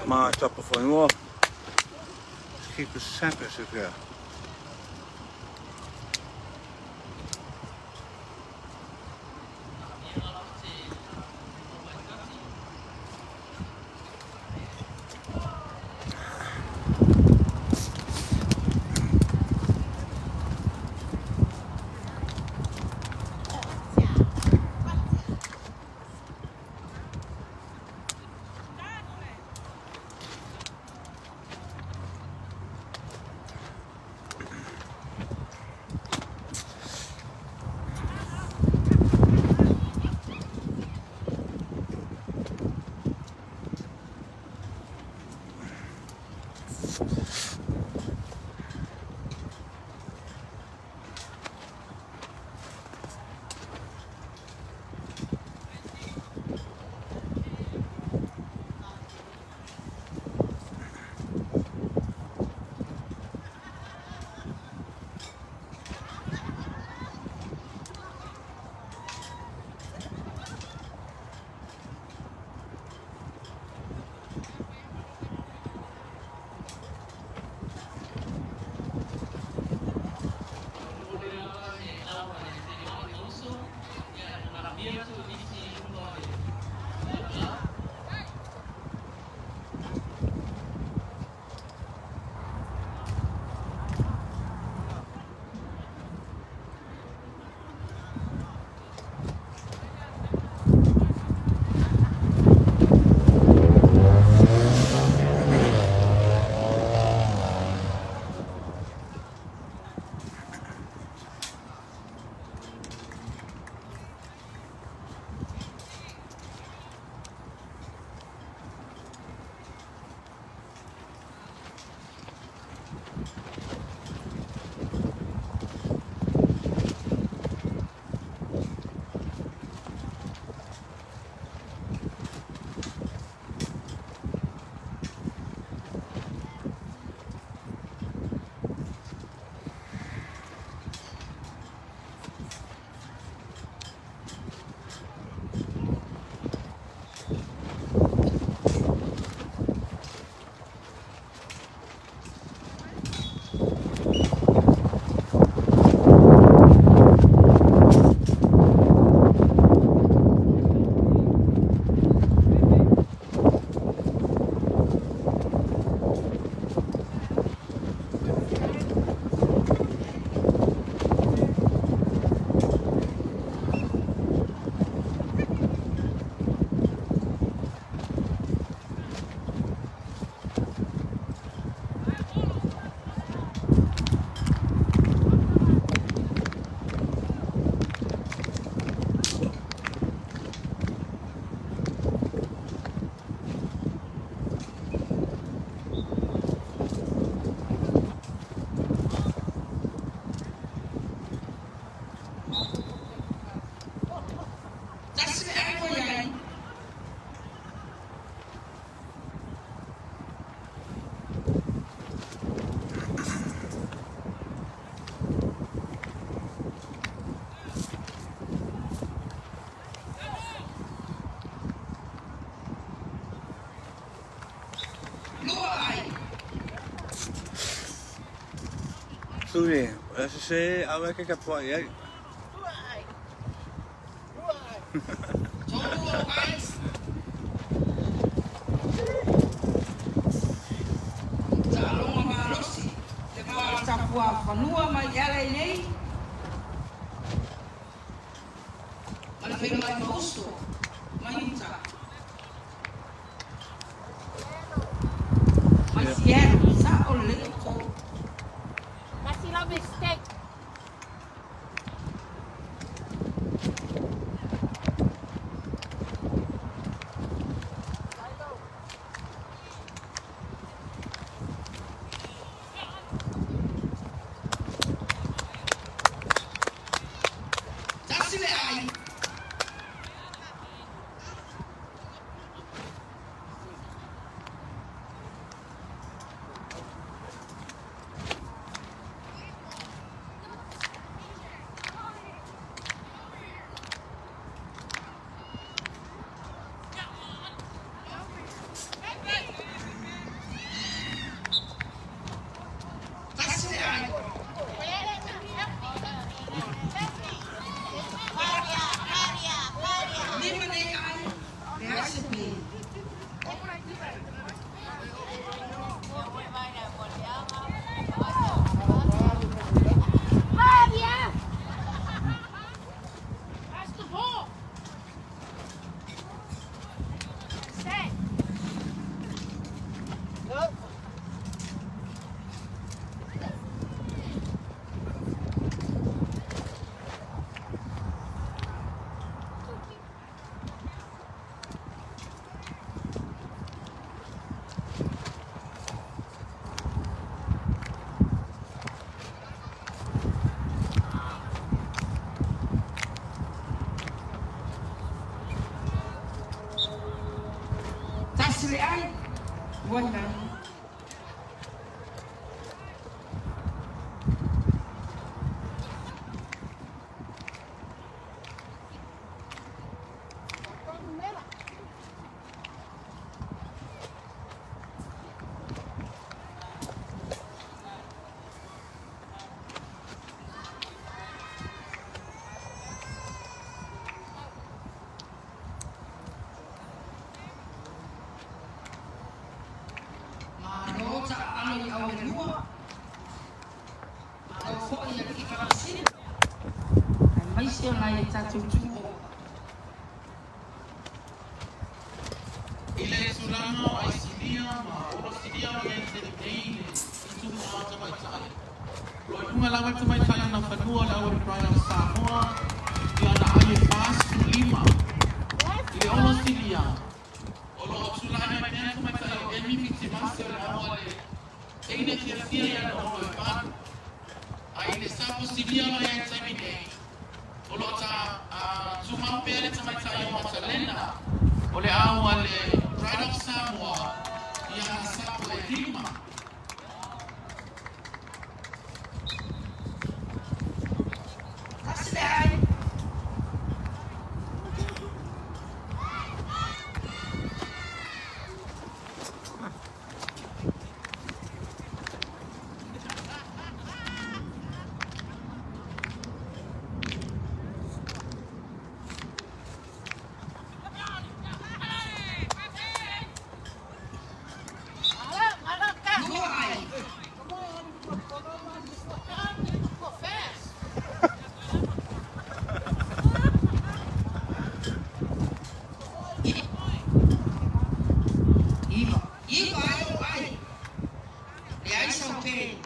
Ma Tapufanua. Keep a here. Suri, se awe ke kapua ia. Lua i lalo. Malo taaalo i auelua, malo foi i alii faamasino, aemaise o nai a tatou tuuu. I le tulaga o aisilia ma olosilia o i ai i le taimi nei i le itumā o tamaitai, o lo o i luga lava le tamaitai o Nafanua o le au a le Pride of Samoa i ana ai e 45. I le olosilia, o lo o tulai mai pea le tamaitai o Emi Fitimase o le au a le Teine Fiafia i ana olo e 8. A i le sapo silia o lo o i ai i le taimi nei, o lo o tumau pea le tamaitai o Matalena o le au a le Pride of Samoa i ana sapo e 5. Tasi le ai. Lua ai. 9. 9 ai o ai. Leai sau pe.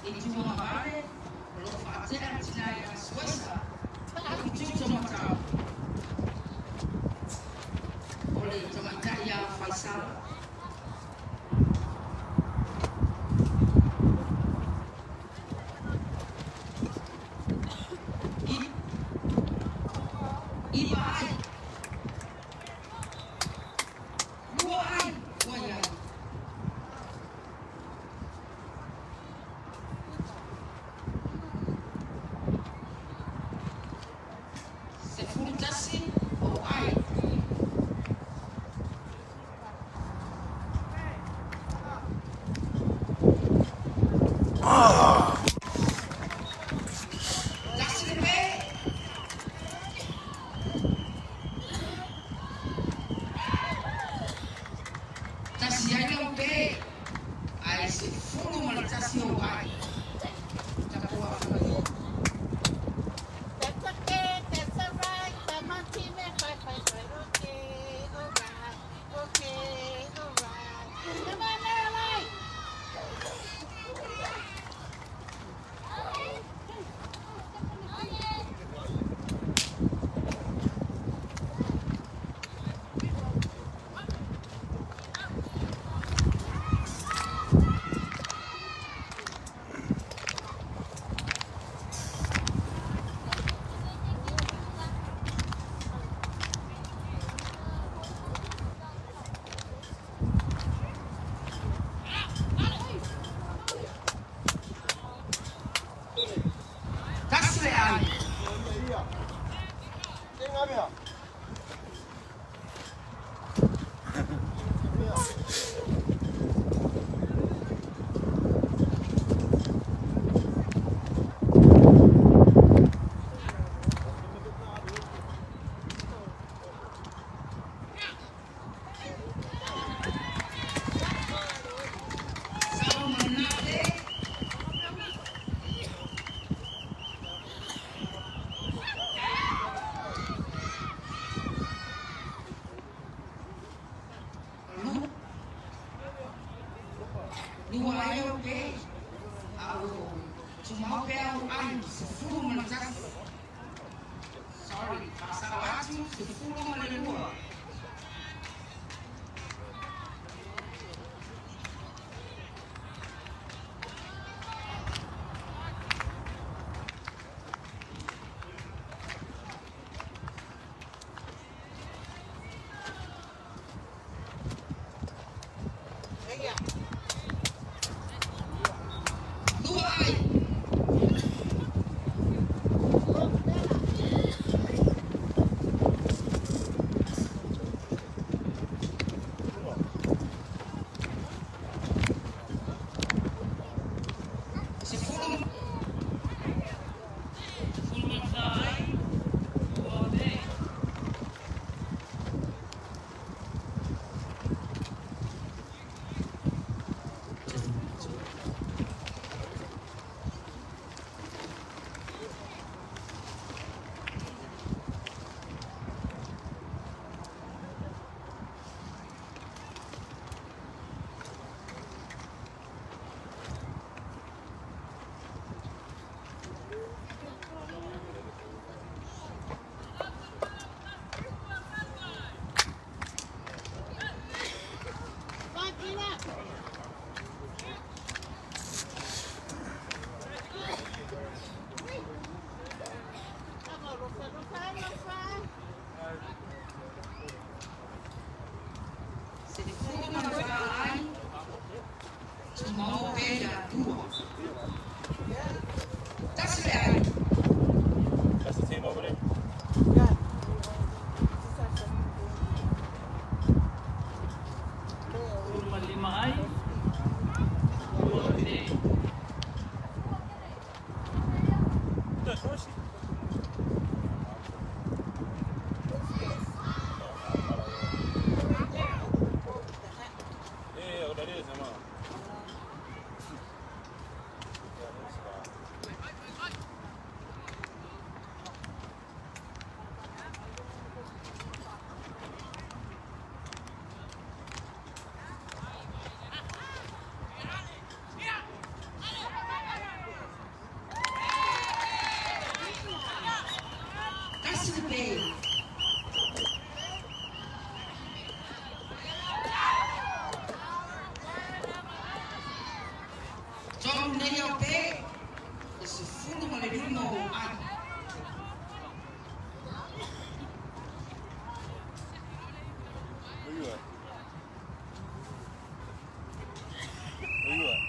I tuagavale, o lo o faatea le tina ia Suesa, o Fitiuta Matau, o le tamaitai ia Faisala. 9 ai. 2 ai. Ua i ai. 11 ou ai. 1 le pe. 1 ai lau pe. Ae 11 ou ai. Tapuafanua. That's okay, that's alright. Come on, team, five, five, five. Okay, alright. Okay, alright. Come on, Marilyn. Lua ai au pe, a o tumau pea au ai, 11. Sorry, faasao atu, 12. Lua ai. 10. 14 ai, 2 pe. Come on, Tina. Come on, Rosa, Rosa, Rosa. 14 ai, tumau pea le Atua. 1 le ai. That's the team over there. Yeah. 15 ai, 2 pe. That's Yeah, that is him, huh? Yeah, that's 1 le pe. 3 nei au pe, le 15 o ou ai. Where you at? Where you at?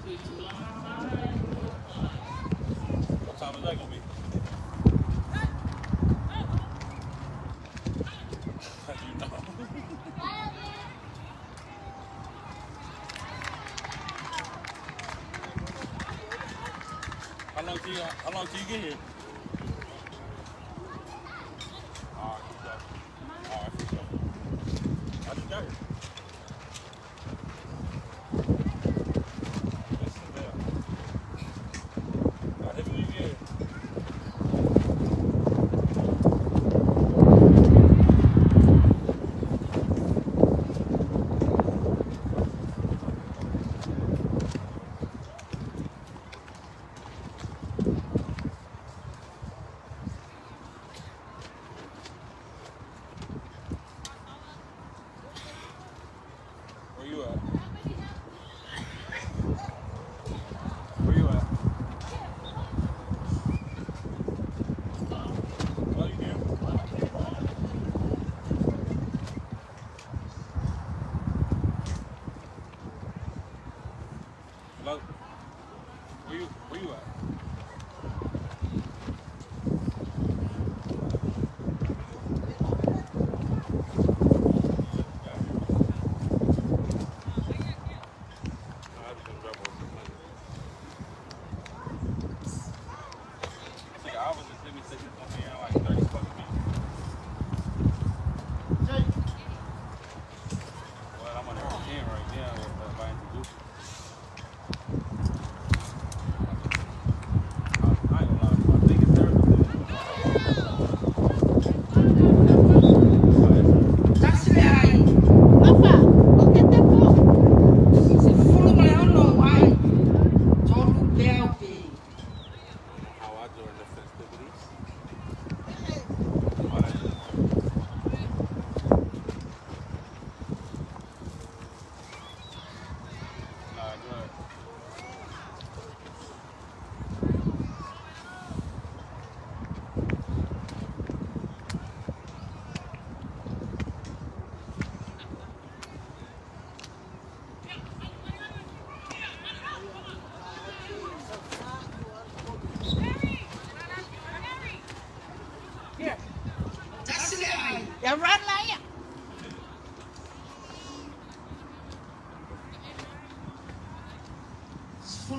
Fetuitulaga ai, 2 ai. What time is that gonna be? You know. How long till you get here? All right, good job. All right, for sure. I just got here. Listen there. I didn't leave here. Where you at? Where you at? Oh, you do? Hello? Where you at? I just gonna drop off some money. It's like I was just let me say this gonna be in like 30 fucking minutes. Well, I'm on there 10 right now if I introduce you.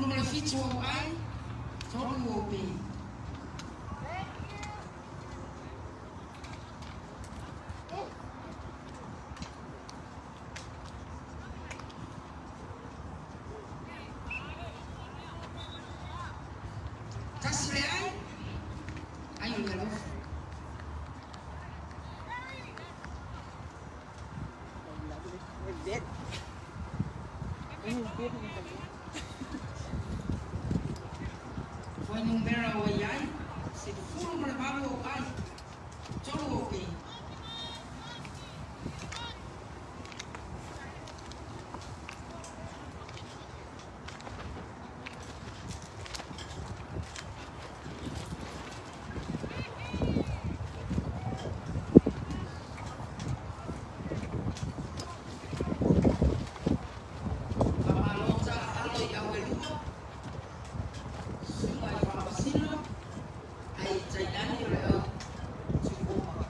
17 ou ai, 3 ou pe. Tasi le ai, ai o le alofa. Fuainumera ua i ai, 18 ou ai, 3 ou pe. Faamalo taaalo i auelua, susuga i faamasino, ae tainane o le au tuuoma.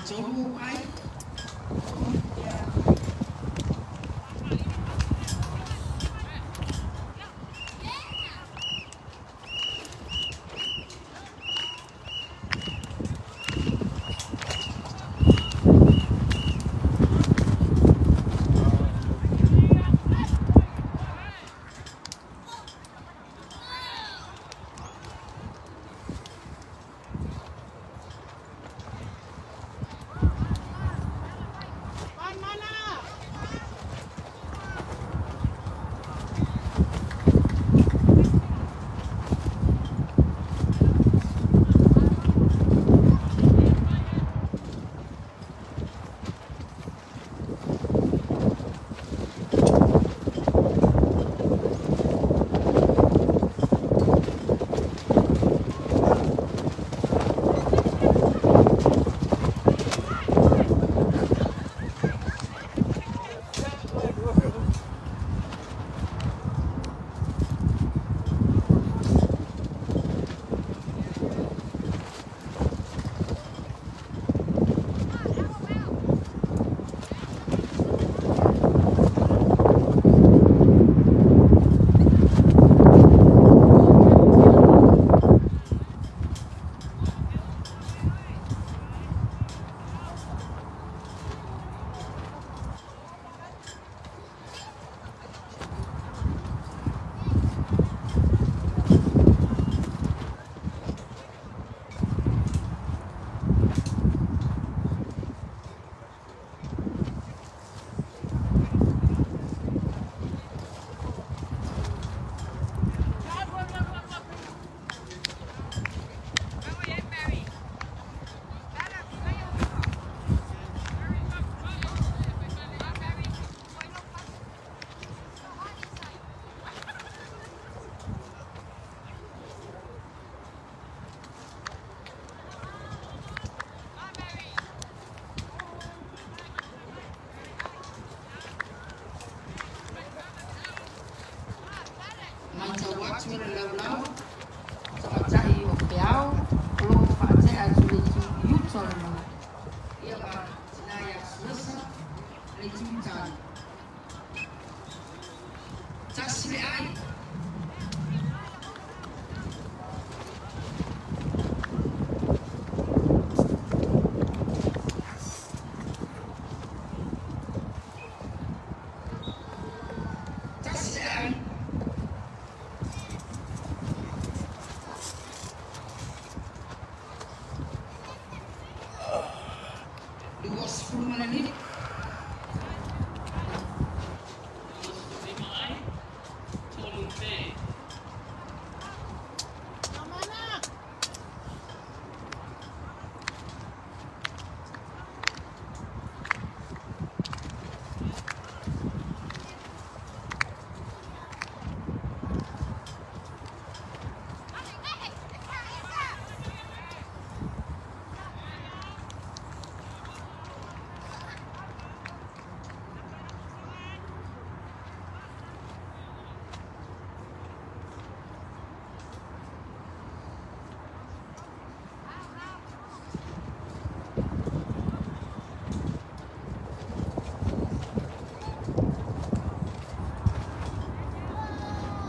Tolu ai. Mana. Matau atu i le laulau, tamatai o Feao, o lo o faatea atu le itu i uta o le malae. Ia ma tina ia Suesa, le itu i tai. Tasi le ai. Tasi le ai. 25. 25 ai, tolu pe. Mana.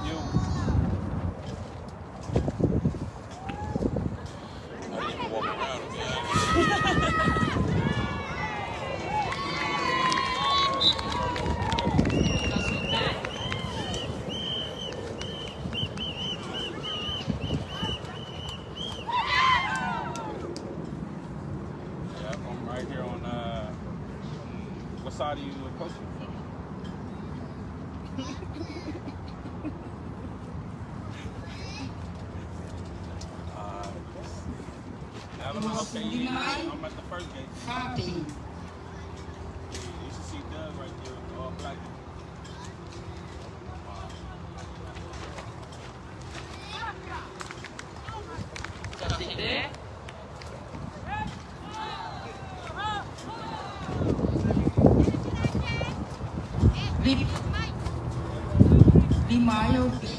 You. I didn't even walk around, to be honest. Tasi te. Yeah, I'm right here on what side are you approaching from? Avalon, okay, yeah, I'm at the first gate. Fa pe. Yeah, you should see Doug right there with the all black. Tasi te. Lima ai o pe.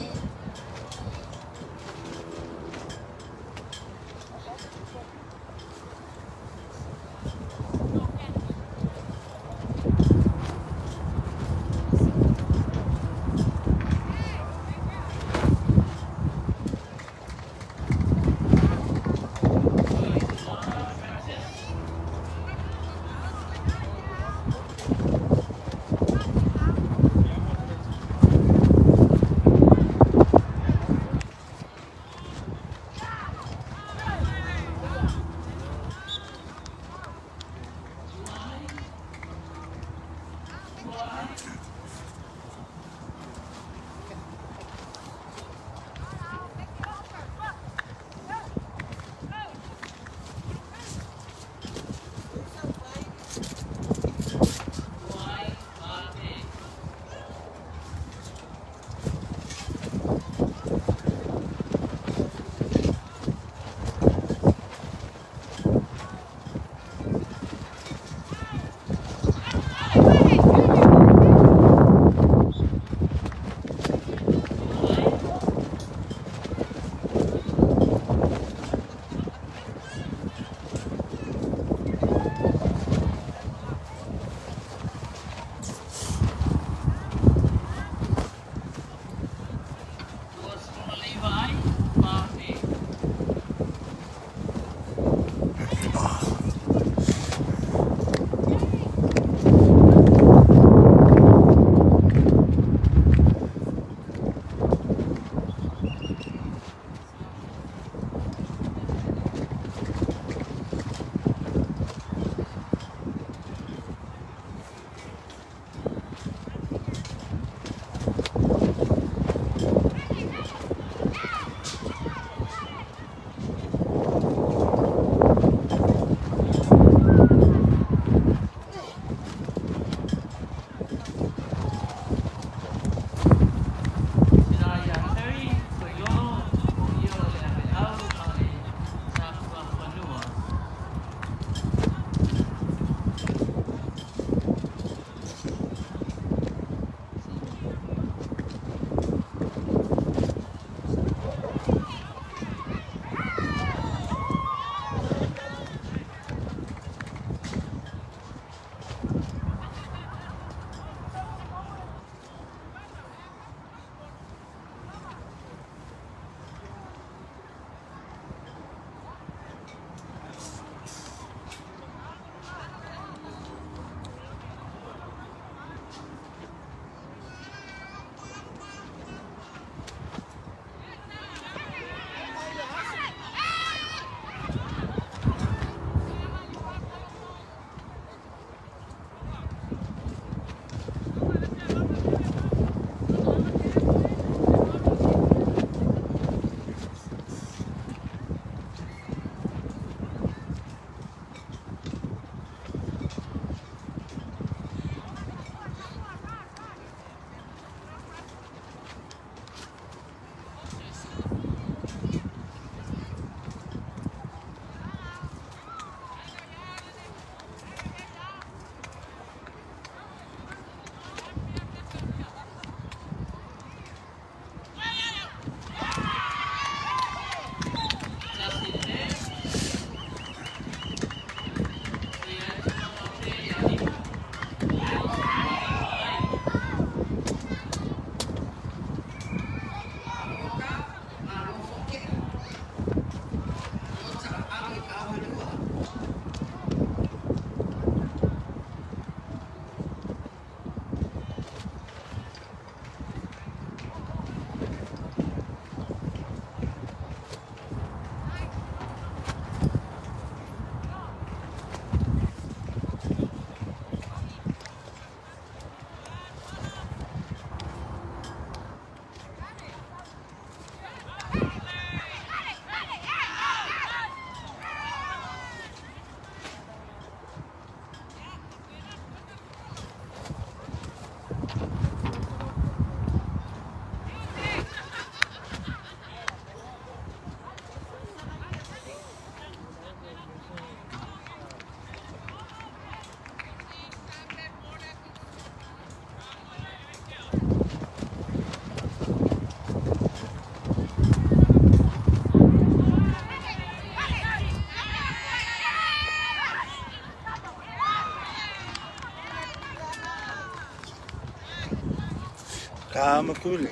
Ka matuli.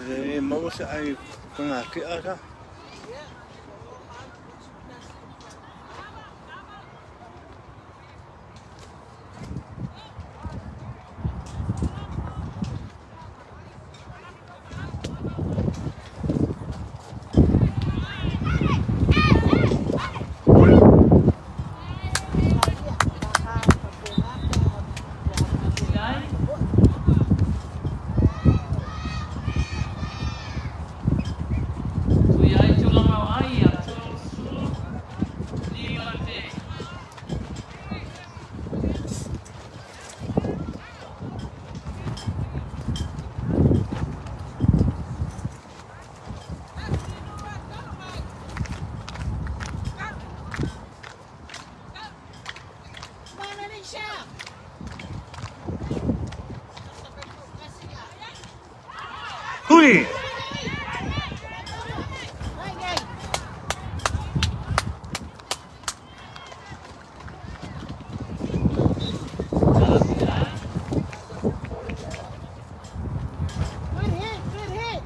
E maua se ai fagatia sa. Silai. Tui ai tulaga o ai a 35 te. Tui! Good hit, good hit.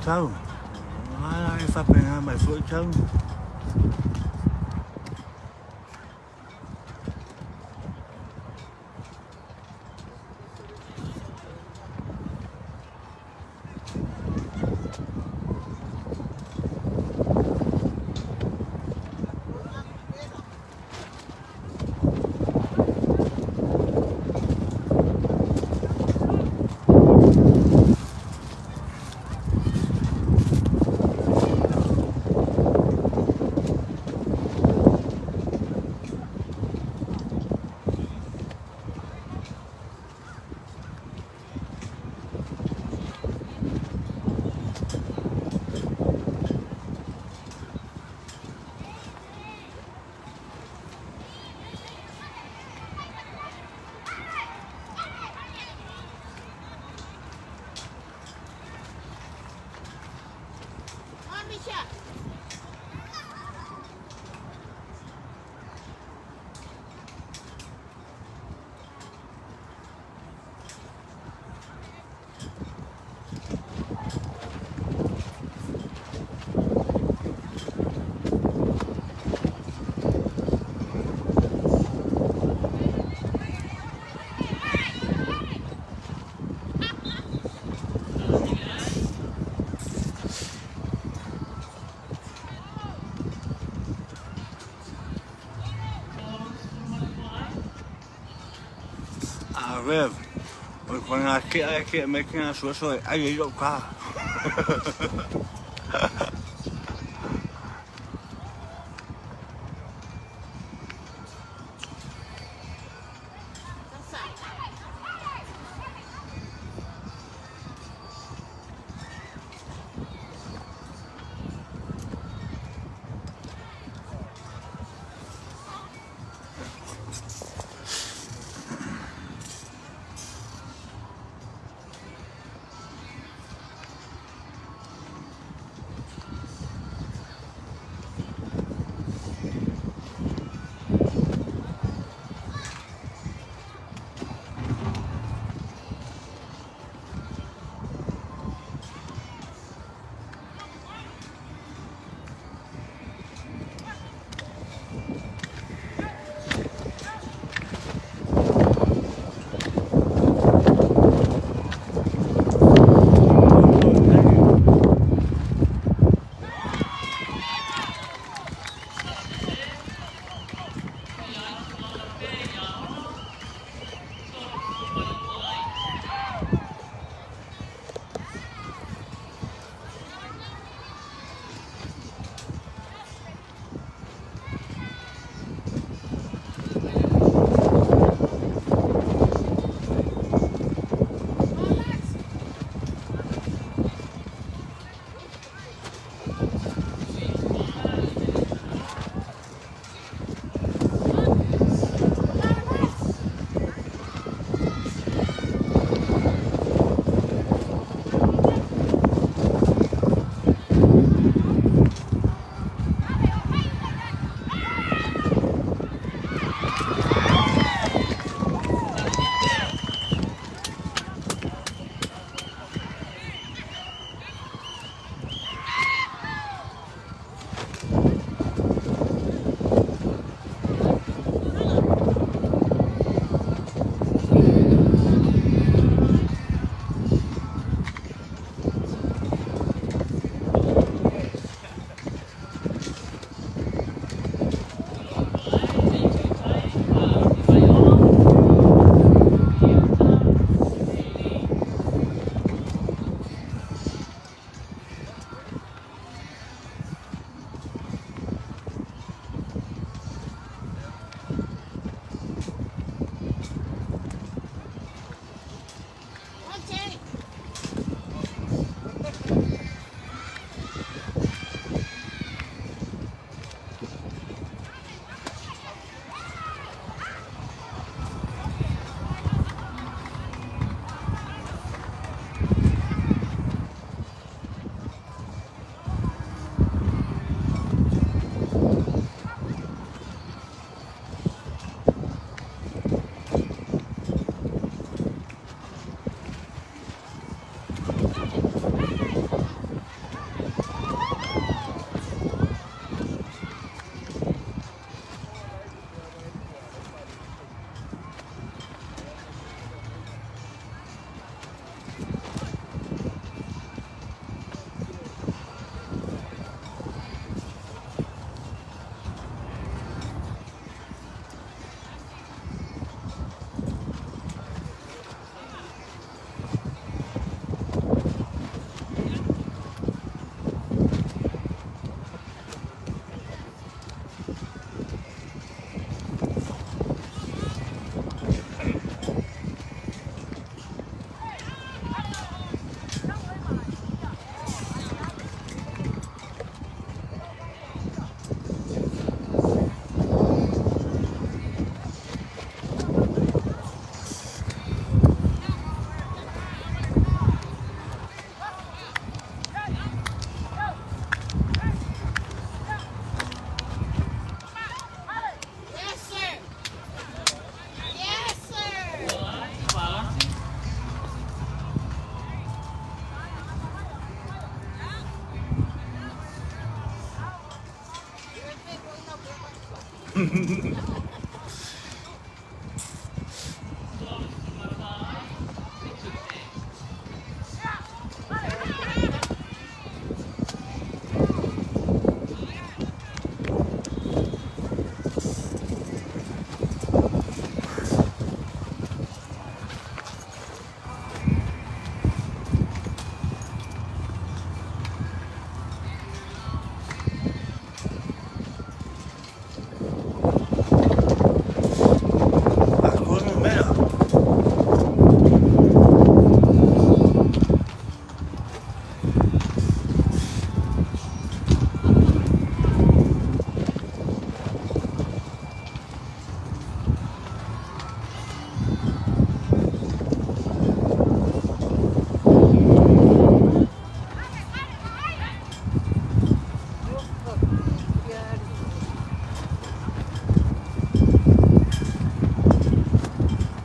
Tau. Ala e faapena mai foi tau. On Misha. A Rev, o le fagatia e tia mai ke gasoaso e ai ai lou ka. Ancora meno.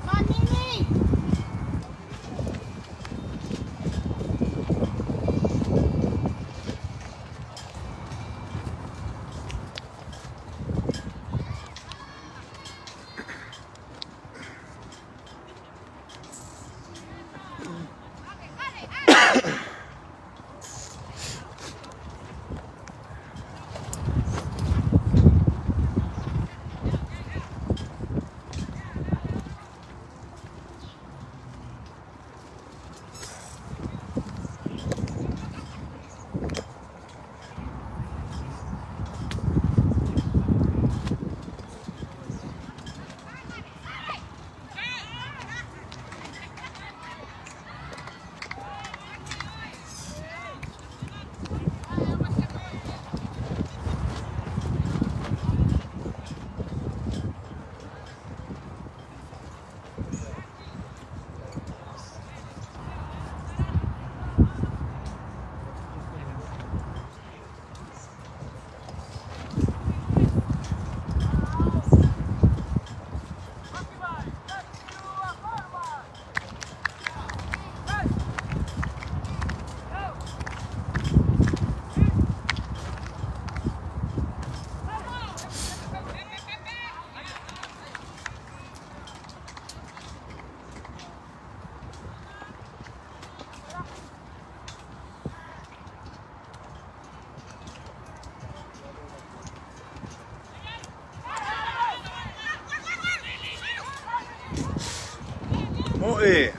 Manini! Moe.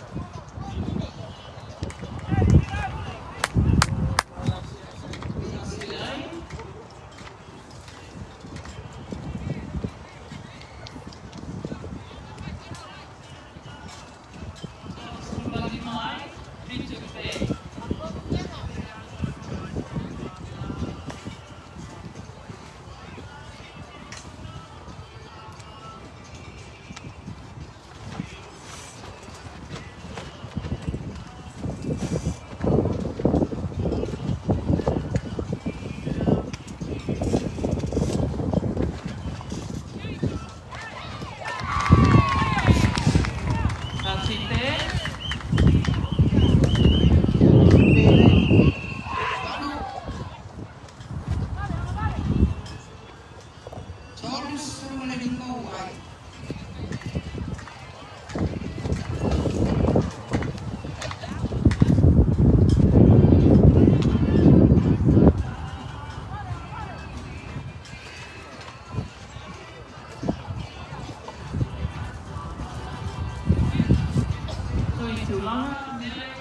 35 ai. Tulaga Mele.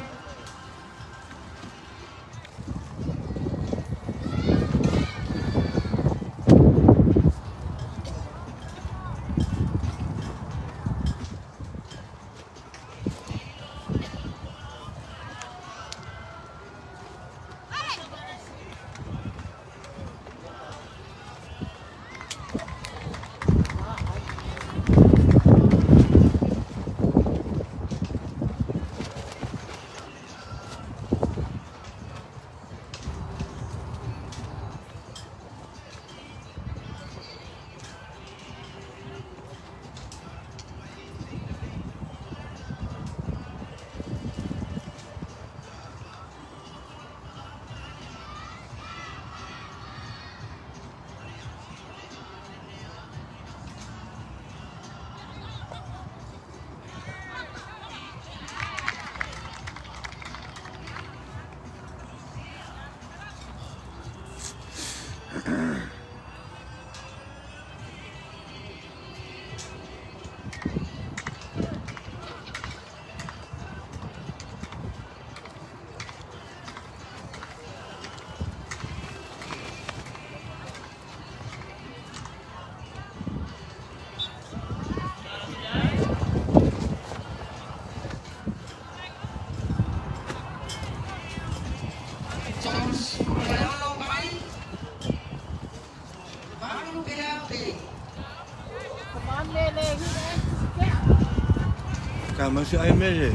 Ka masi ai mele.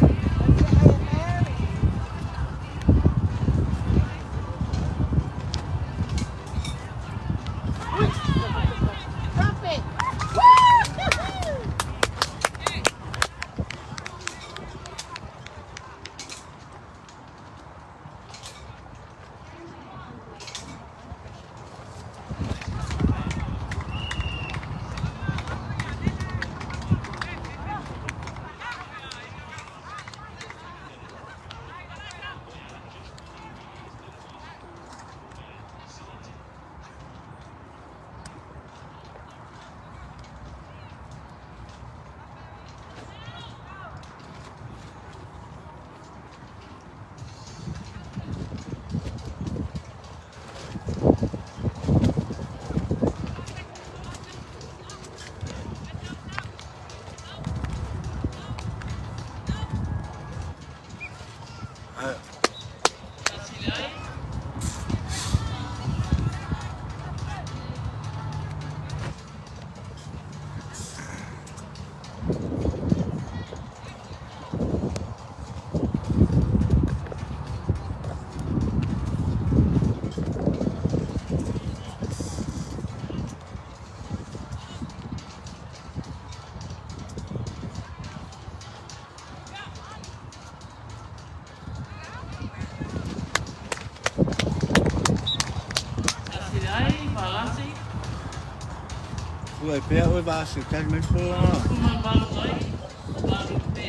Drop it. Woo! Tasi le ai, Valasi. Ua pea oi ba se tali mai fo. 18 ai, Valu pe.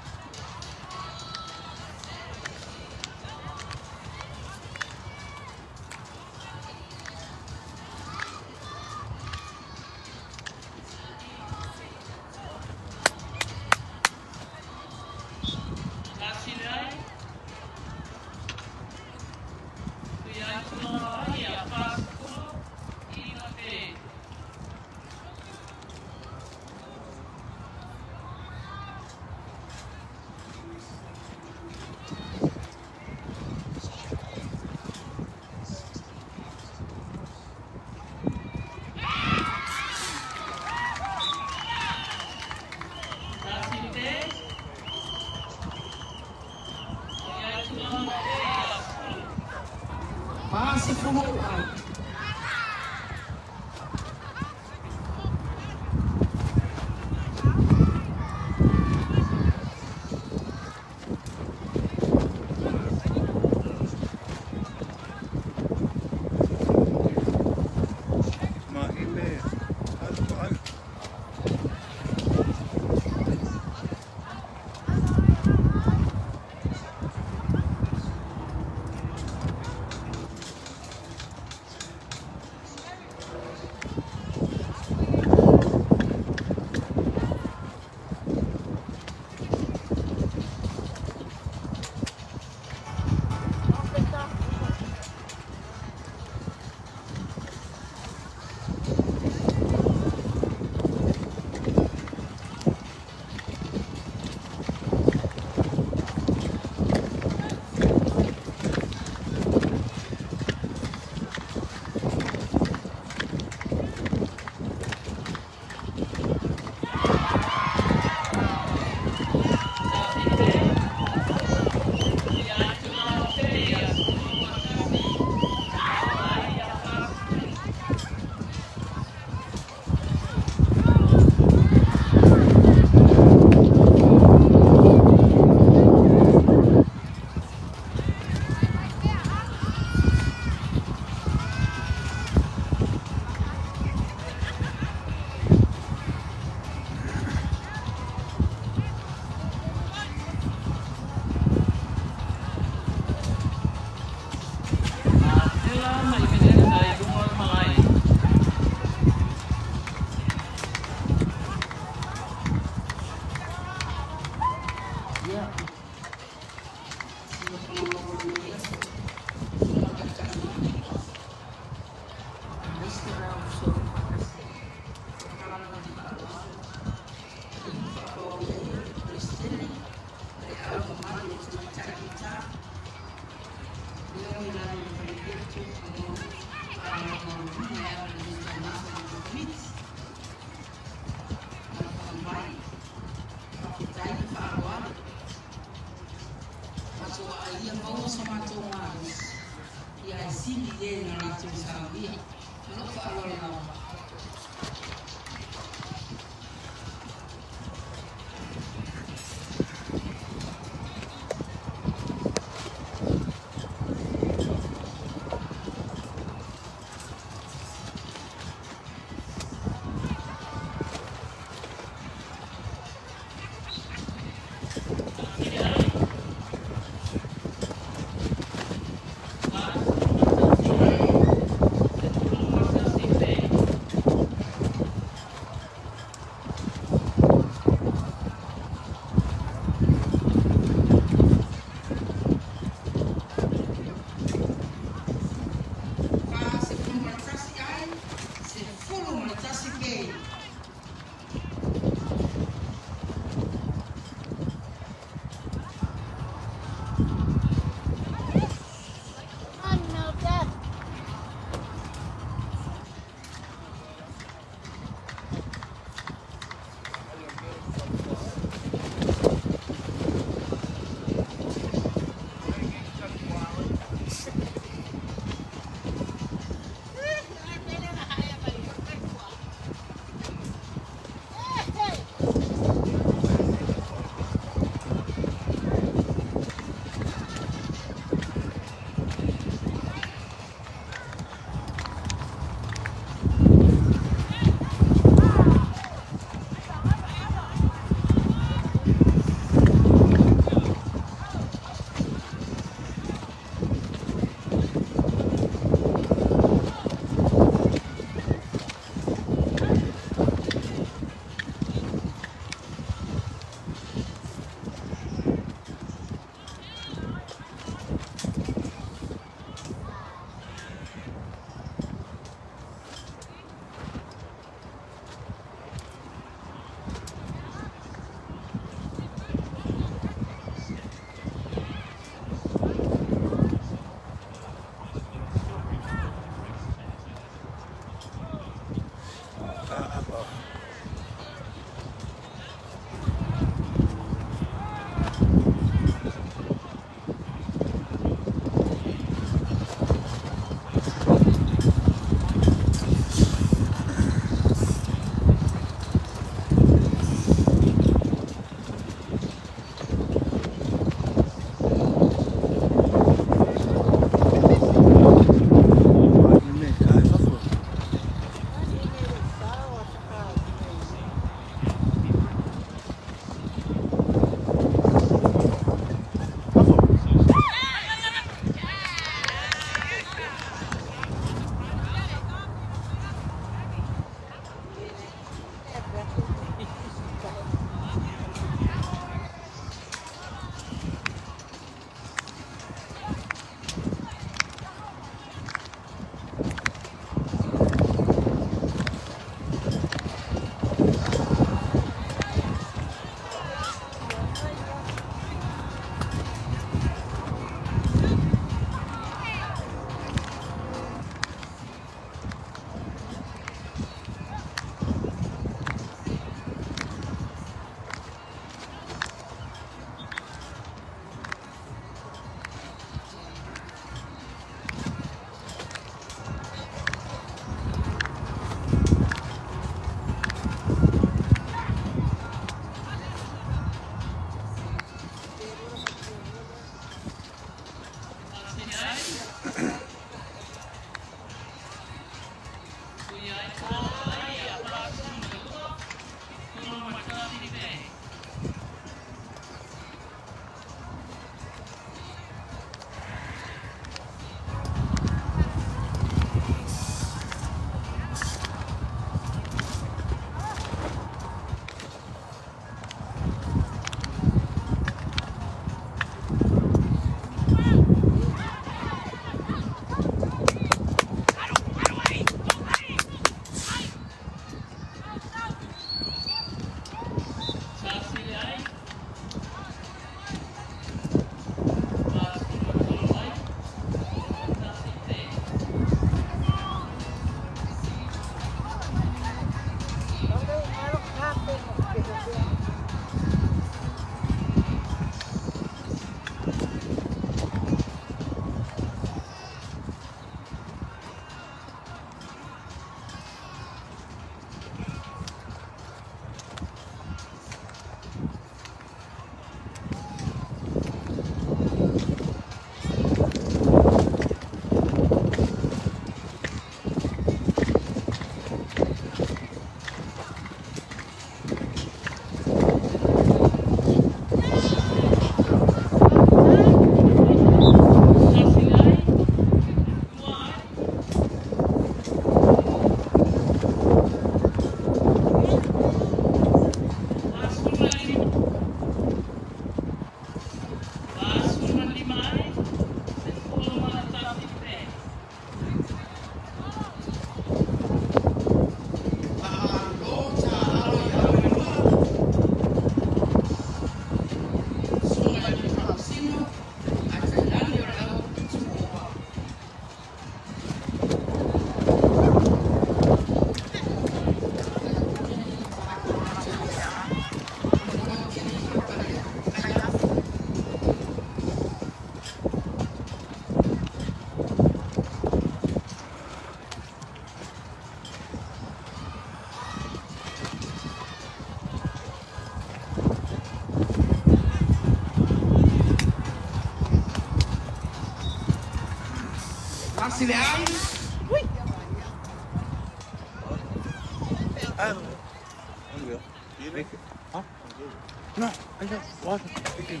No, I got water. Thank you.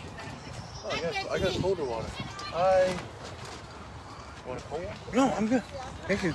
Oh, I got colder water. I want a cold one? No, I'm good. Thank you.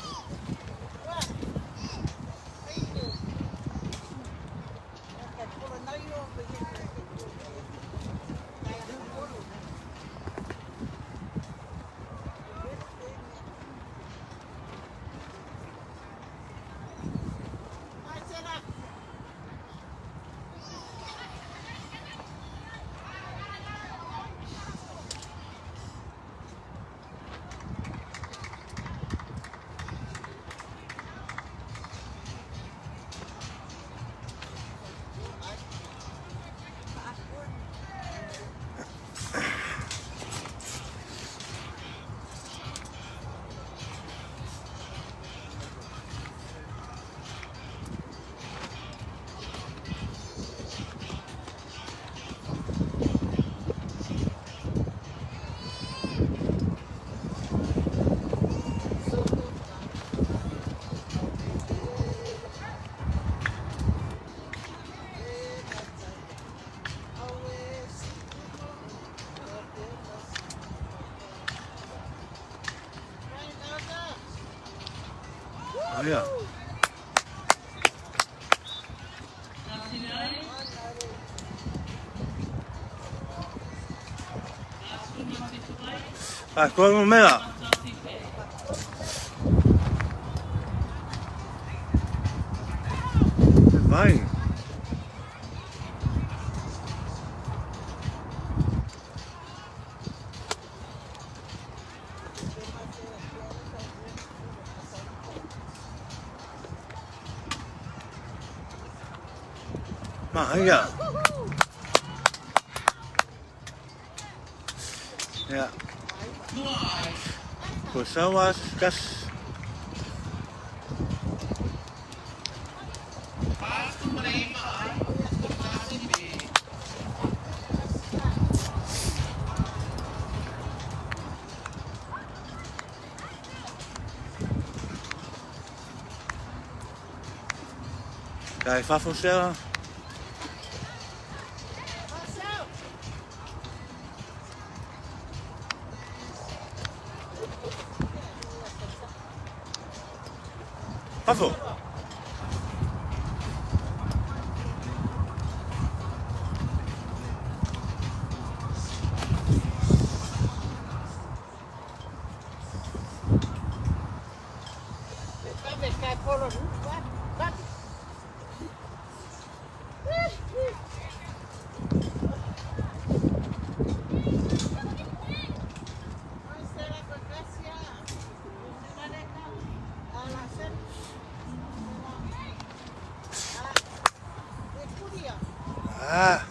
Manaia. Atoa numera. Vai. Manaia. Ia. Ko sawa kas. Kai fafo sera. Fafo. Ah.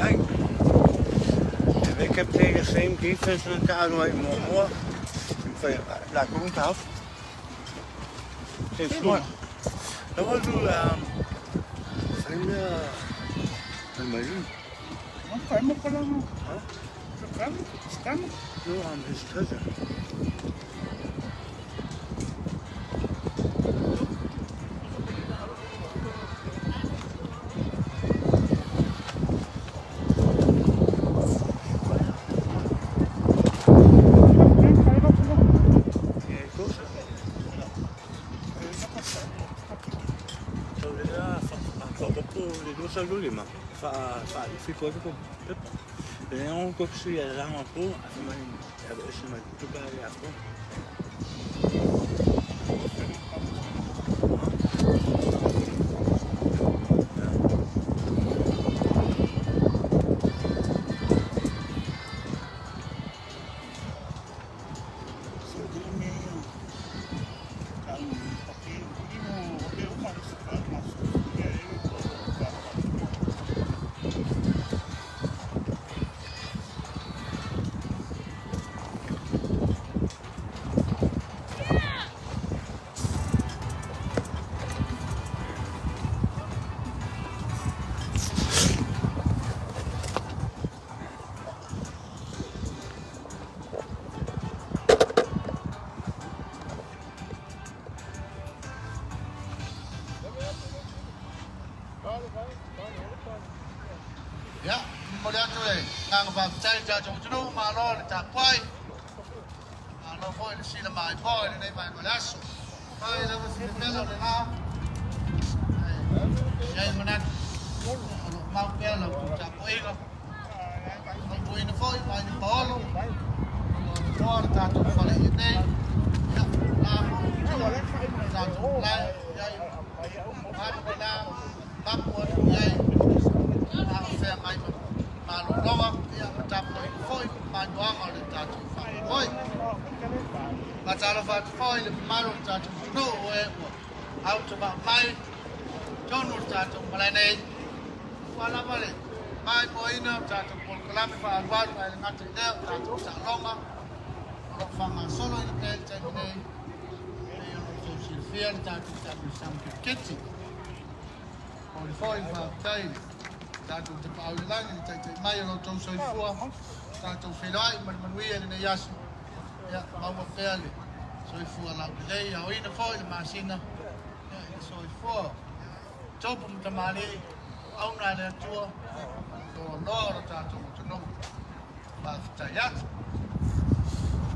Ai. They kept playing the same defense in the town like more. More. Hey, der var du No, I'm his cousin. Ia, momoli atu le agaga faafetai i le tatou atunuu, malo le tapuai, malo foi le sila maimoa i lenei vaega o le aso. Fai lava si pepela o le la, ae i ai le manatu o lo o mau pea la outou tapuaiga, fautuaina foi mai le paolo, o lo o avanoa le tatou fale i nei, ia, o la foi i tua, le tatou malae, i ai mamalu lena, mapu atu i ai a o feagai ma malologa, ia ma tapuaiga foi ma maimoaga o le tatou faamoemoe. Faatalofa atu foi i le mamalu o le tatou atunuu o e ua autavaa mai i totonu o le tatou malae nei, aua lava le maimoaina o tatou polokalame faaalualu, ae le gata i lea o tatou taaloga o lo o faagasoloina pea i le taimi nei, e pei ona outou silafia le tatou taamilosaga kiriketi. Momoli foi le faafetai i le tatou Tapaau i le Lagi i le taitai mai o lo outou soifua, tatou feiloai ma le manuia i lenei aso. Ia, maua pea le soifua laulelei, aoina foi le masina ia, i le soifua tupu ma tamalii, auauna a le Atua, ma le loaloa o lo tatou atunuu. Faafetai atu.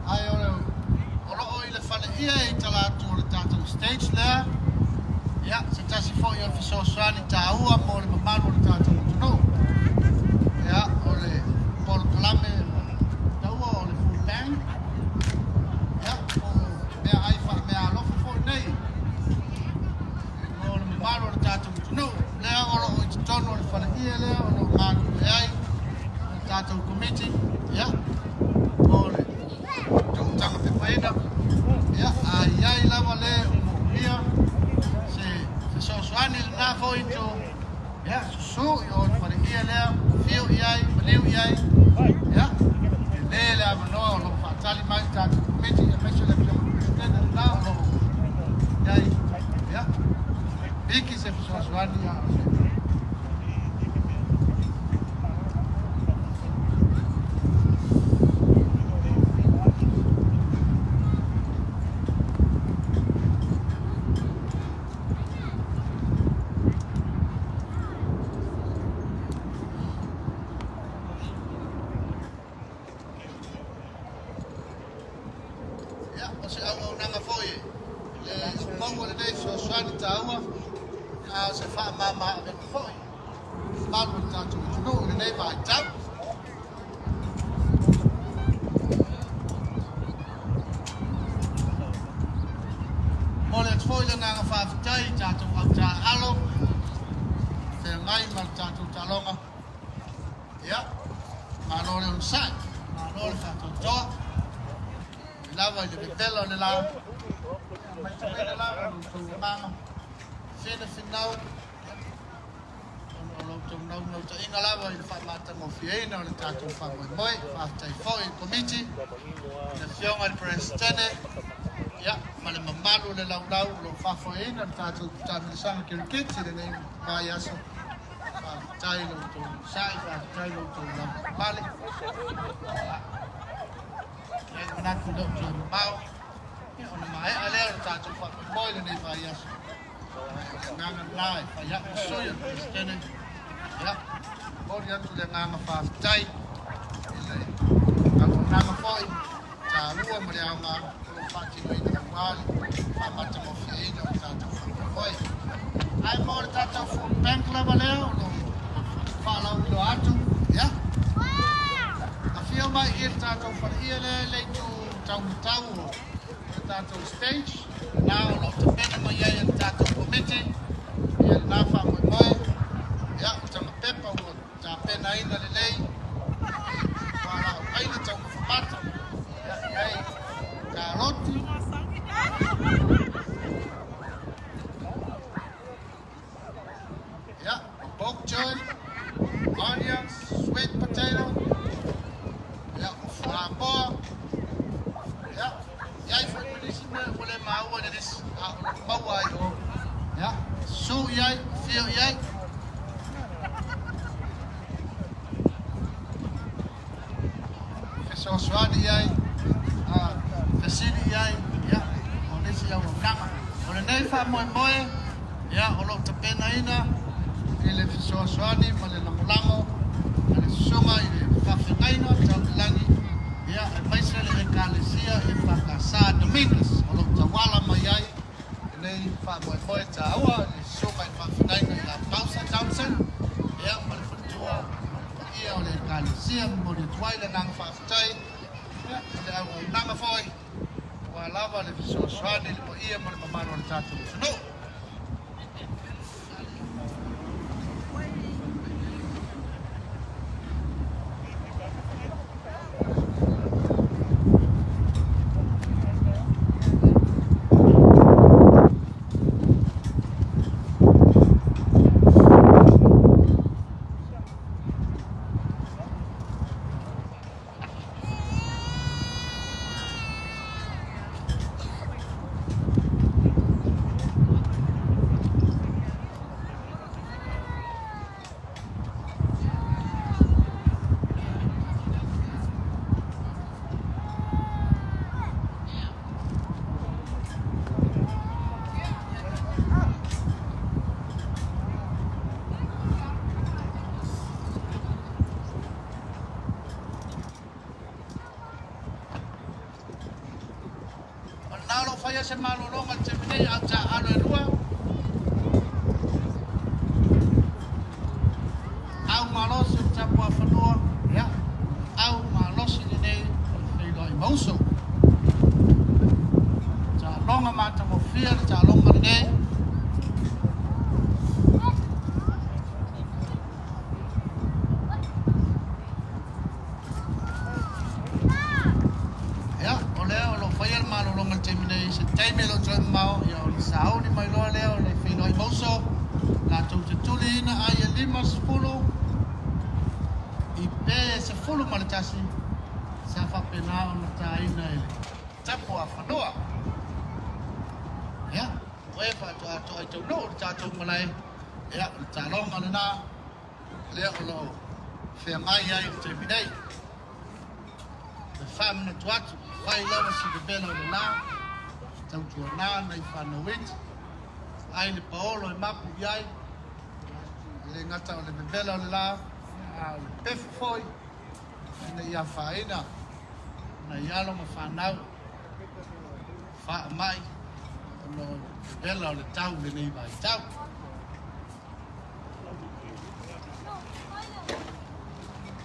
Ae o, o lo o i le faleia i tala atu o le tatou stage lea, ia, se tasi foi o le fesoasoani taua mo le mamalu o le tatou atunuu. Ia, o le polokalame taua o le food bank, ia, po o meaai faameaalofa foi nei mo le mamalu o le tatou atunuu. Lea o lo o i totonu o le faleie lea o lo o galulue ai le tatou komiti, ia, mo le tuutaga pepaina, ia, a i ai lava le o moomia se fesoasoani i lena foi itu, ia, susu i o i le faleie lea, afio i ai, maliu i ai, ia, tele le avanoa o lo o faatali mai le tatou komiti, aemaise le Afioga i le Peresetene lena o lo o i ai, ia, piki se fesoasoani a o se. Ia, o se auaunaga foi e maua lenei fesoasoani taua, a o se faamama-avega foi i le mamalu o le tatou atunuu i lenei vaitau. Momoli atu foi le agaga faafetai i tatou au taaalo feagai ma le tatou taaloga. Ia, malo le onosai, malo le faatoatoa, ui lava i le vevela o le la, ia matauina lava lo outou agaga finafinau, ona o lo outou naunautaiga lava i le faamatagofieina o le tatou faamoemoe. Faafetai foi i le Komiti, i le Afioga i le Peresetene, Ia, ma le mamalu o le laulau o lo o faafoeina le tatou taamilosaga kiriketi i lenei vaiaso. Faafetai i lo outou onosai, faafetai i lo outou lavapapale. Ia, e i ai le manatu e le o toe mamao, ia ona maea lea o le tatou faamoemoe i lenei vaiaso. Ae o le agaga lena e fai ai ma sui o le Peresetene. Ia, momoli atu le agaga faafetai i le auaunaga foi taua ma le aoga o lo o faatinoina aua le faamatagofieina o le tatou faamoemoe. Ae mo le tatou food bank lava lea o lo o faalauiloa atu, ia, afio mai i le tatou faleie lea e le itu taumatau o le tatou stage, lena o lo o tapena mai ai e le tatou komiti ia lena faamoemoe. Ia, o Tamapepa ua tapenaina lelei fualaau aina taumafa mata, ia, e i ai karoti, ia, o bok choy, onions, sweet potato, ia, o fuamoa, ia, e i ai foi ma nisi mea ua le maua i le lisi, a o lo o maua ai o, ia, susu i ai, afio i ai. Fesoasoani i ai, fesili i ai, ia, o nisi auaunaga. O lenei faamoemoe, ia, o lo o tapenaina i le fesoasoani ma le lagolago a le Susuga i le Faafeagaiga Tau i Lagi, ia, aemaise le Ekalesia EFKS Dominguez o lo o tauala mai ai lenei faamoemoe taua i le Susuga i le Faafeagaiga ia Bowser Townsend, ia, ma le faletua ma le paia o le Ekalesia. Momoli atu ai le agaga faafetai, ia, i le auaunaga foi aua lava le fesoasoani i le paia ma le mamalu o le tatou atunuu. O lena o lo o faia se malologa i le taimi nei, a o taaalo e lua. Au malosi o le tapuafanua, ia, au malosi lenei o le feiloai mauso. Taaloga matagofie le taaloga lenei. Ia, o lea o lo o faia le malologa i le taimi nei, se taimi e le o toe mamao, ia ona sauni mai loa lea o le feiloai mauso, latou te tuliina ai e 50 i pe 11 sa faapena ona taina e le tapuafanua. Ia, o e faatoatoa i taunuu le tatou malae, ia, o le taaloga lena. Lea o lo o feagai ai i le taimi nei. E faamanatu atu, fai lava si vevela o le la, tautuana nai fanau iti, ai le paolo e mapu i ai, e le gata o le vevela o le la, a o le pefu foi, ina ia afaina nai alo ma fanau faamai ona o le vevela o le tau i lenei vaitau.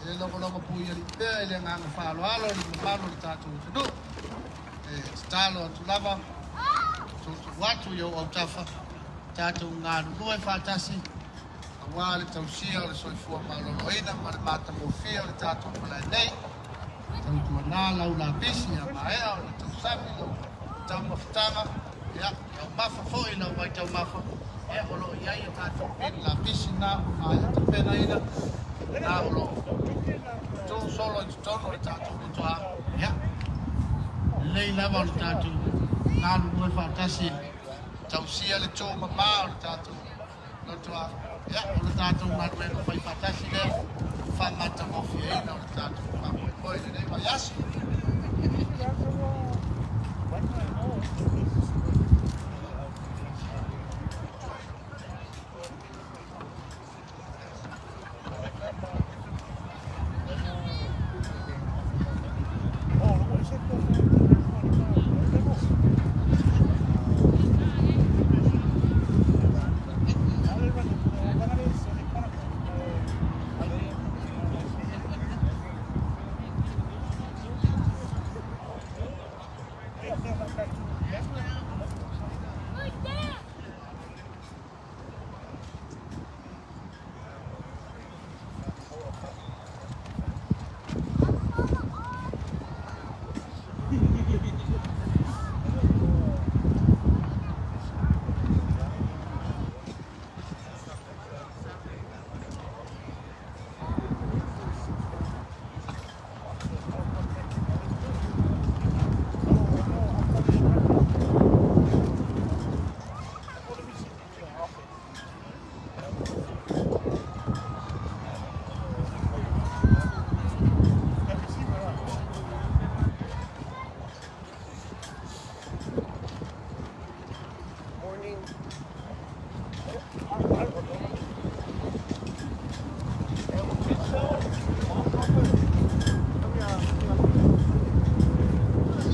E logologo puialii pea i le agaga faaaloalo i le mamalu o le tatou atunuu. E tatalo atu lava, tuutuu atu i ou autafa, tatou galulue faatasi aua le tausia o le soifua maloloina ma le matagofie o le tatou malae nei. Tautuana lau lapisi ia maea ona tausami lau taumafataga, ia taumafa foi lau vaitaumafa, ia o lo o i ai a tatou bin lapisi na ua maea tapenaina, na o lo o tu solo i totonu o le tatou lotoa, ia lelei lava o le tatou Galulue faatasi e tausia le tomamā o le tatou lotoa. Ia, o le tatou galuega faifaatasi lea, faamatagofieina o le tatou faamoemoe i lenei vaiaso.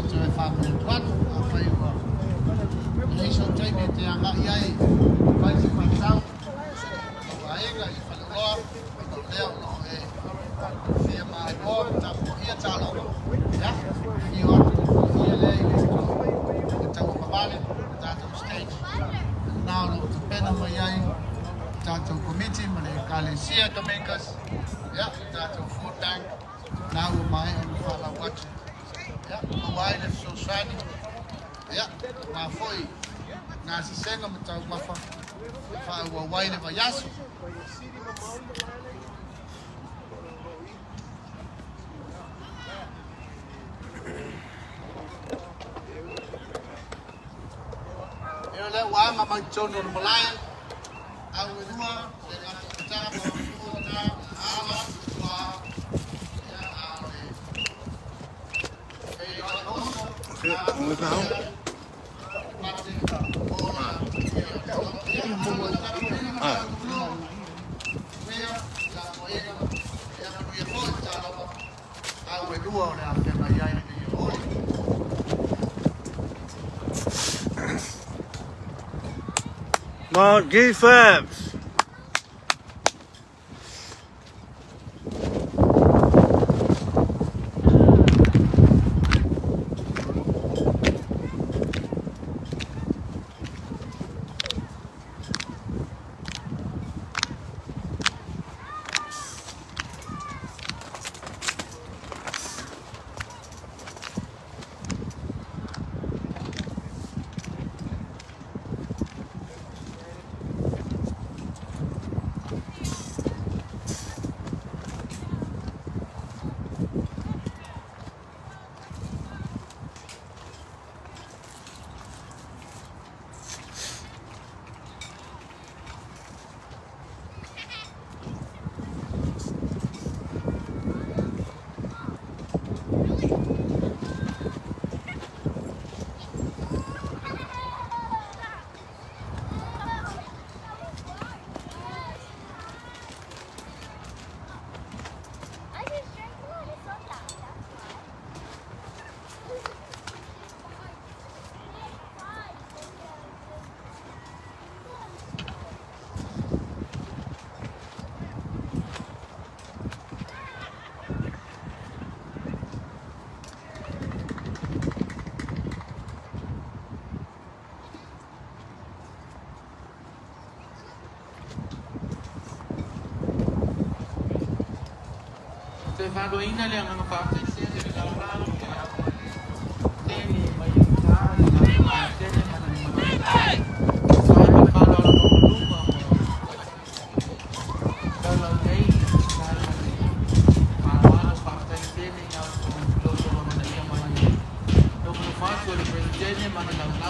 Toe faamanatu atu, afai ua leai sou taimi e te agai ai e fai se faatau i lou aiga i faleoloa, ona o lea o lo o e fia maimoa ma tapuaia taaloga, ia, afio atu i le faleie lea i le itu tauagavale, le tatou stage lena o lo o tapena mai ai le tatou komiti ma le Ekalesia Dominicus, ia, le tatou food bank, na ua maea ona faalau atu, ia, maua ai le fesoasoani, ia, aua foi gasesega ma taumafa e faaauau ai le vaiaso. Ia o lea ua aga mai totonu o le malae, au e lua, le gata o le ma fua na, ala, tua, ia, a o le Come on, defense! I just drank a lot of soda. That's why. Toe faaloina le agaga faafetai le laulau tele mai uta le tele ma le sai ma faaaloalo maualuga ma laulau nei sai ma le faaaloalo faafetai tele i lo outou amanaia mai. Taumafai atu o le Peresetene ma le laulau.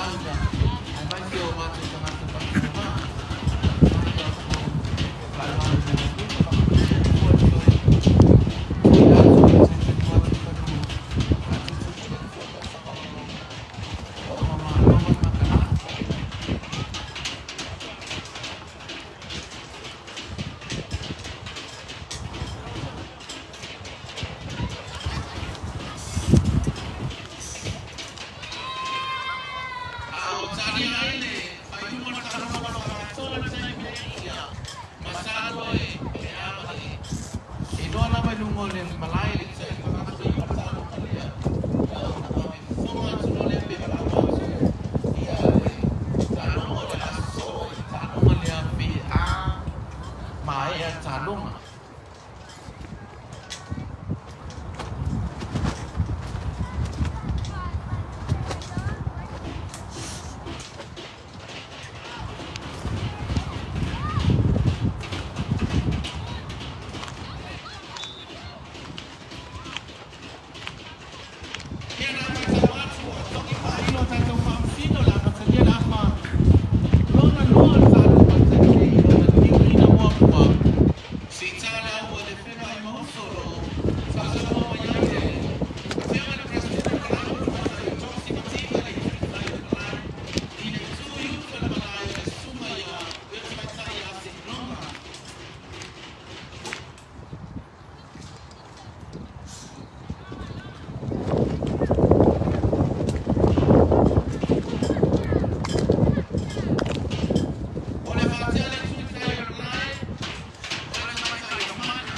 lea taaloga. Ia na matau atu ua togi faailo a tatou faamasino le amatalia le afa lona lua o le taaloga o le taimi nei i lona liliuina muamua. Seitā le au i le feiloai ma uso o lo o sausaunoa mai ai le Afioga i le Peresetene o le Malae ma Tamaitai o John Simativa i le itu i tai o le malae i le itu i uta o le malae o le Susuga ia le Tamaitai ia Seiloga. O le faatea le itu i tai o le malae o le Tamaitai o Mana.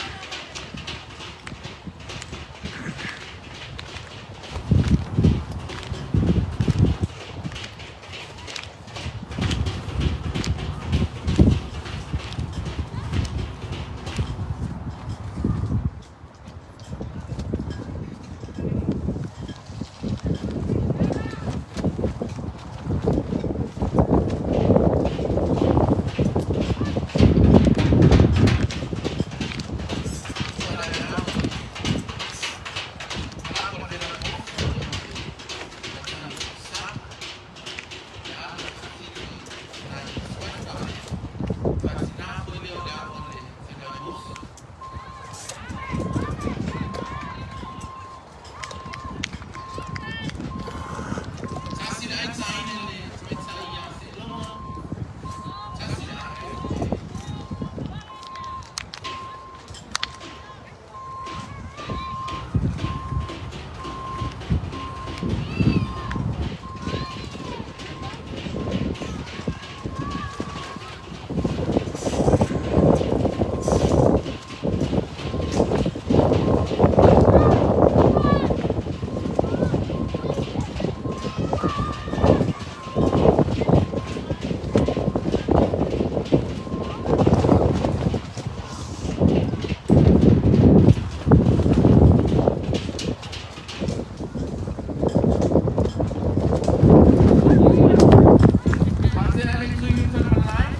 Faatea le itu i uta o le malae,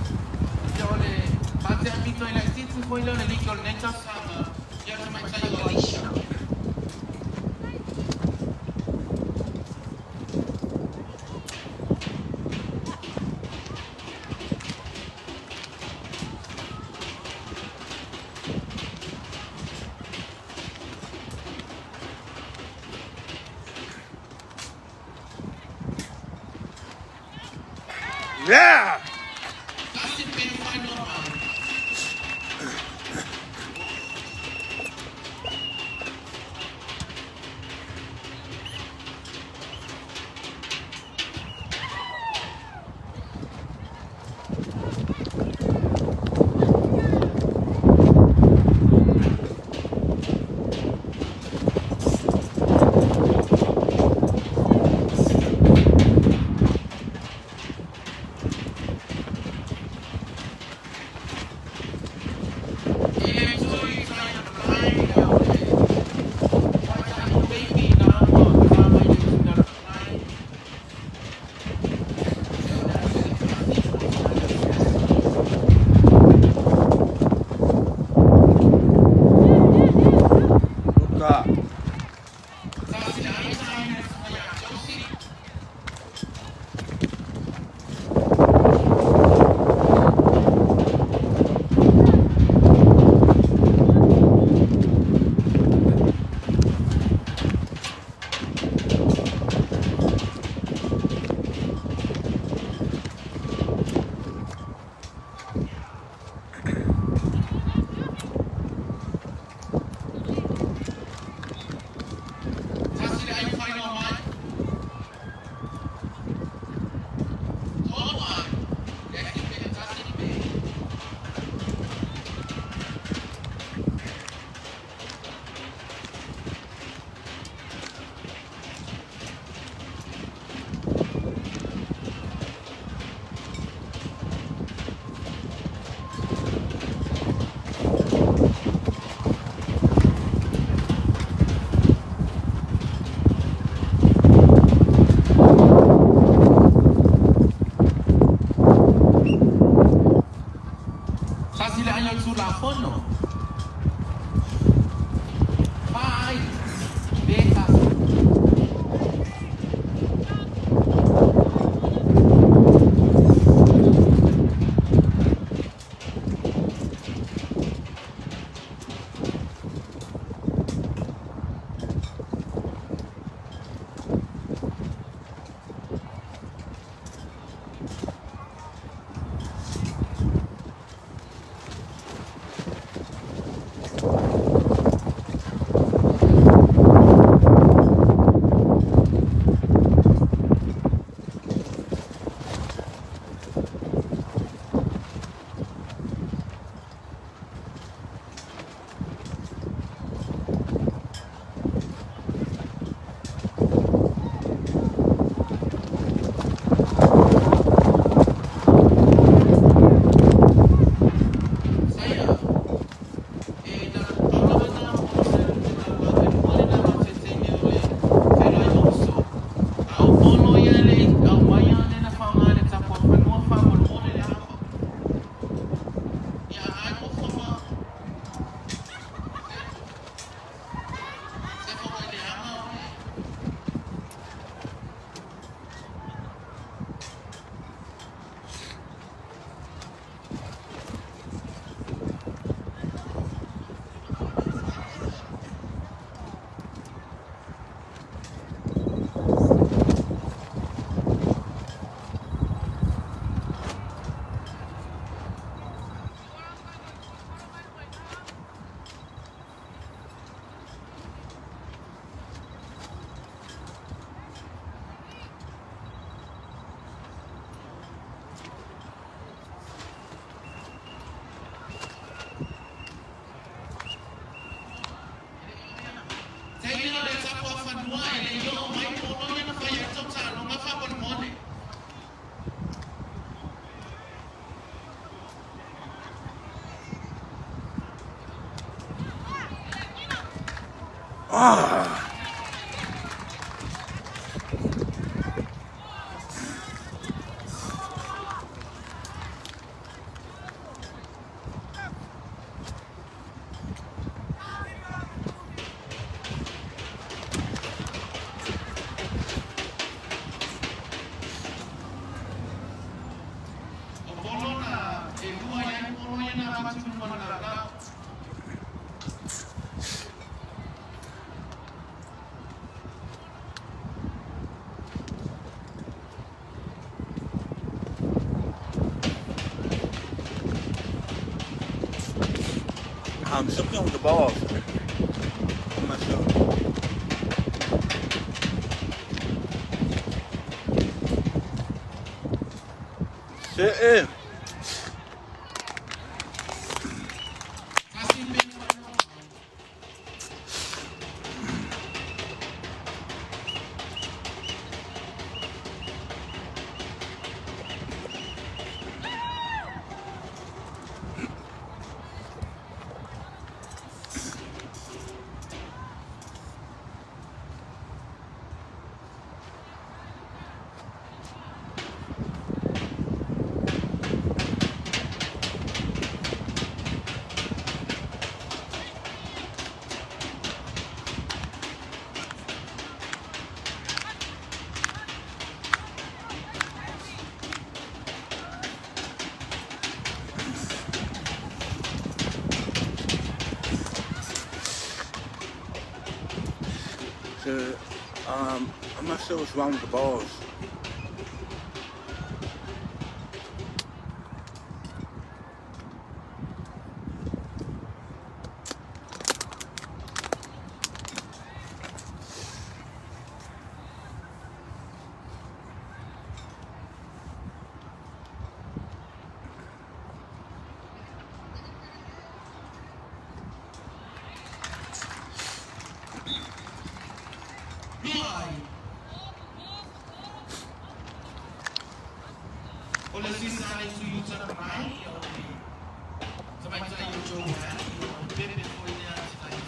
ia o le faatea pito i laitiiti foi lea o le liki o lenei tausaga ia le tamaitai o Aisha. Yeah! Tasi le penu faailoa mai. Ah. O polo na e lua i ai polo ia na whatu nua na rau. I'm something with the balls. I'm not sure. Sit in. Tasi pe So, I'm not sure what's wrong with the balls. lua ai. O le sisa le sui uta na mai, o le tamaitai o Joe Han, o le pepe foi lea tina i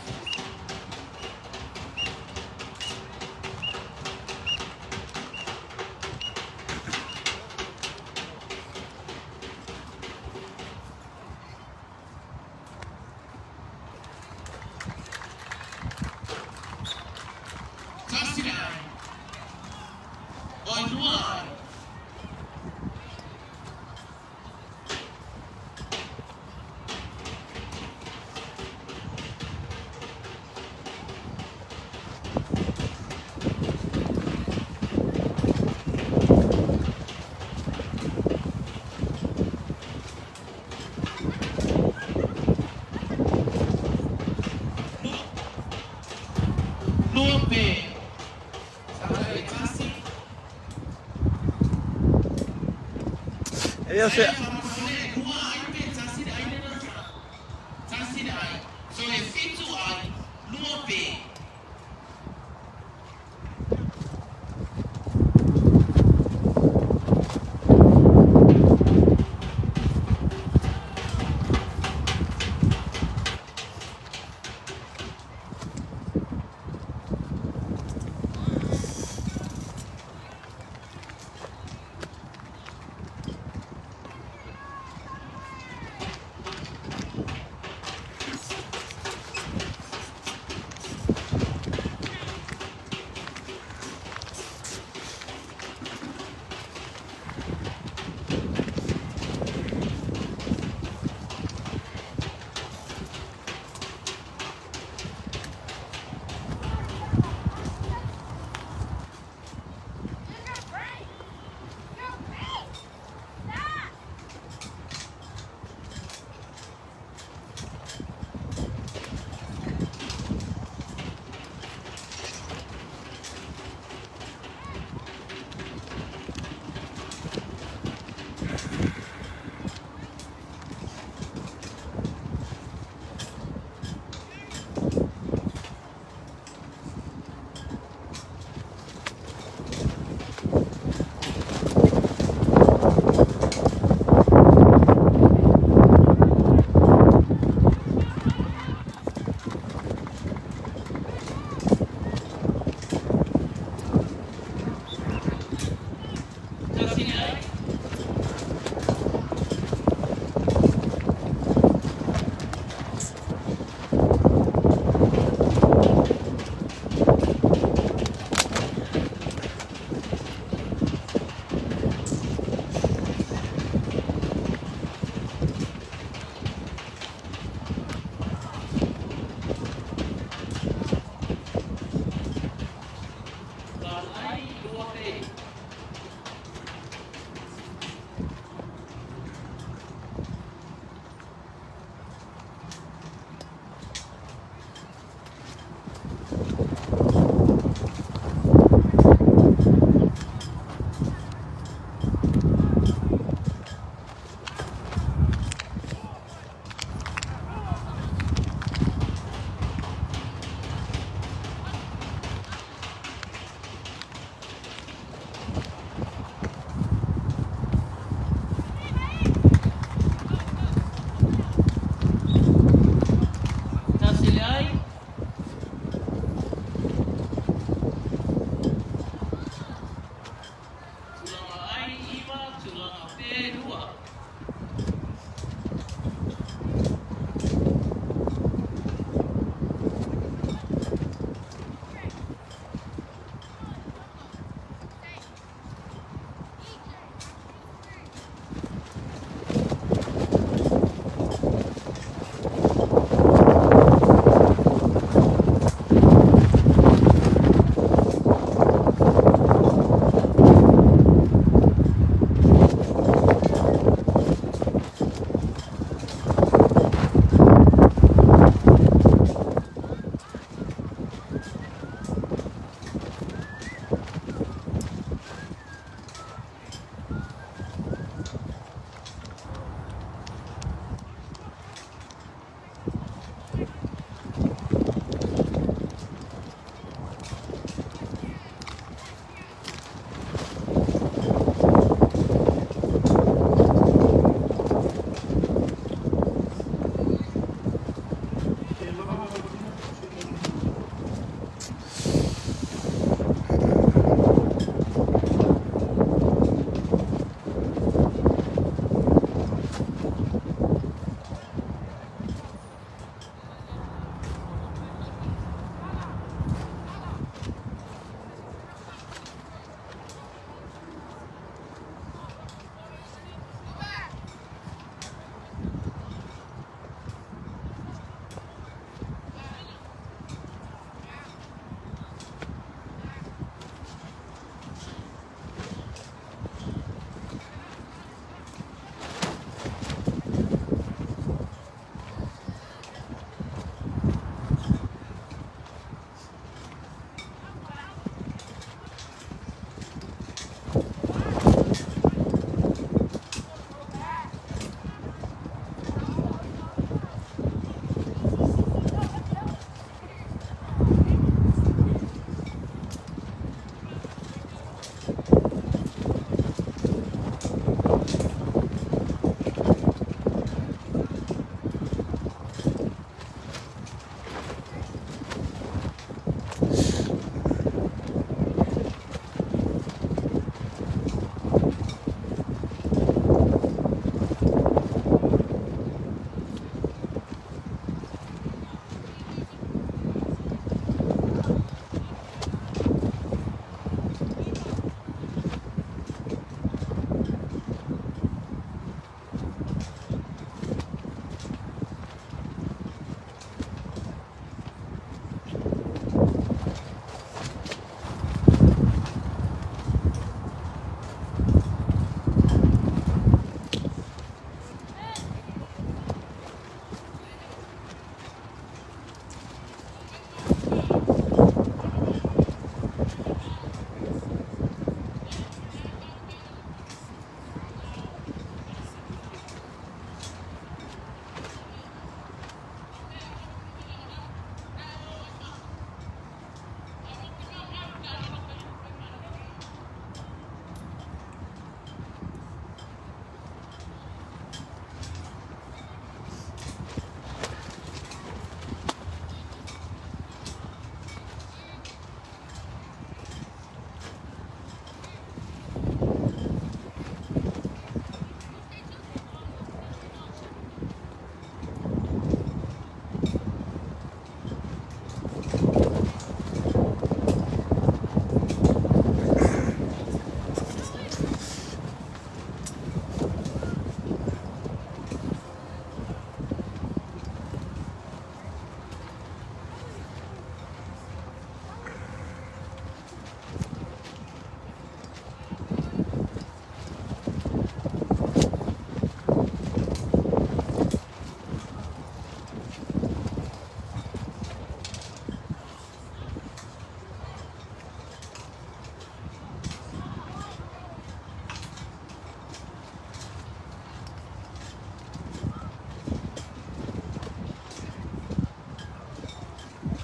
Tasi le ai. O i lua ai. Lua pe. Sa le tasi. E se Lua ai pe tasi le ai le na. Tasi le ai. So e fitu ai. Lua pe.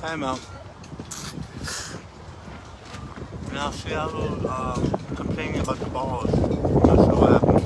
Time out. Now Seattle complaining about the balls. Not sure what happened.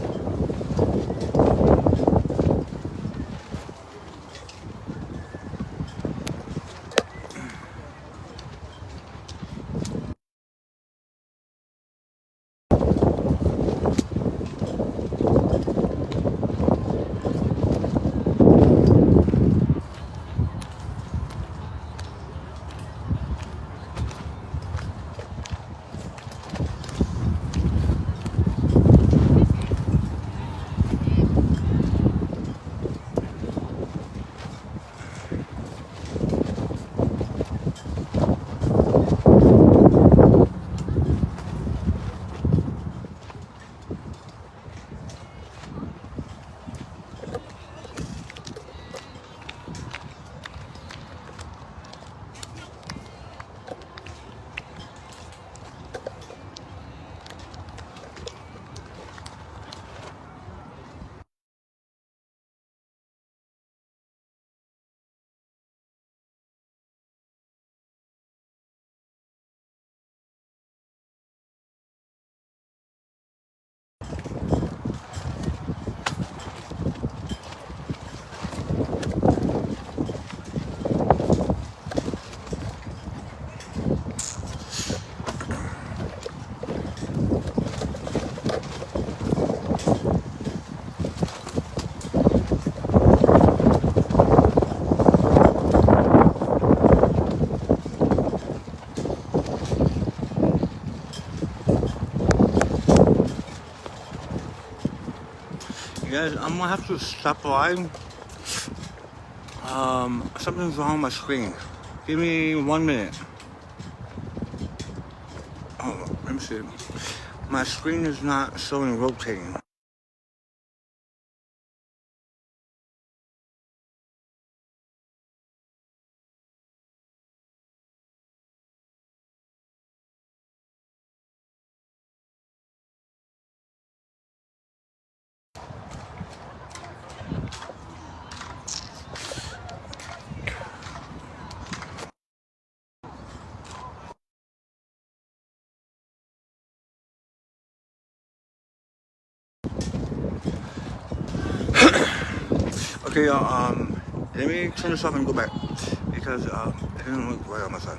Guys, I'm gonna have to stop live. Something's wrong with my screen. Give me 1 minute. Oh, let me see. My screen is not showing rotating. Okay, y'all, let me turn this off and go back because it didn't look right on my side.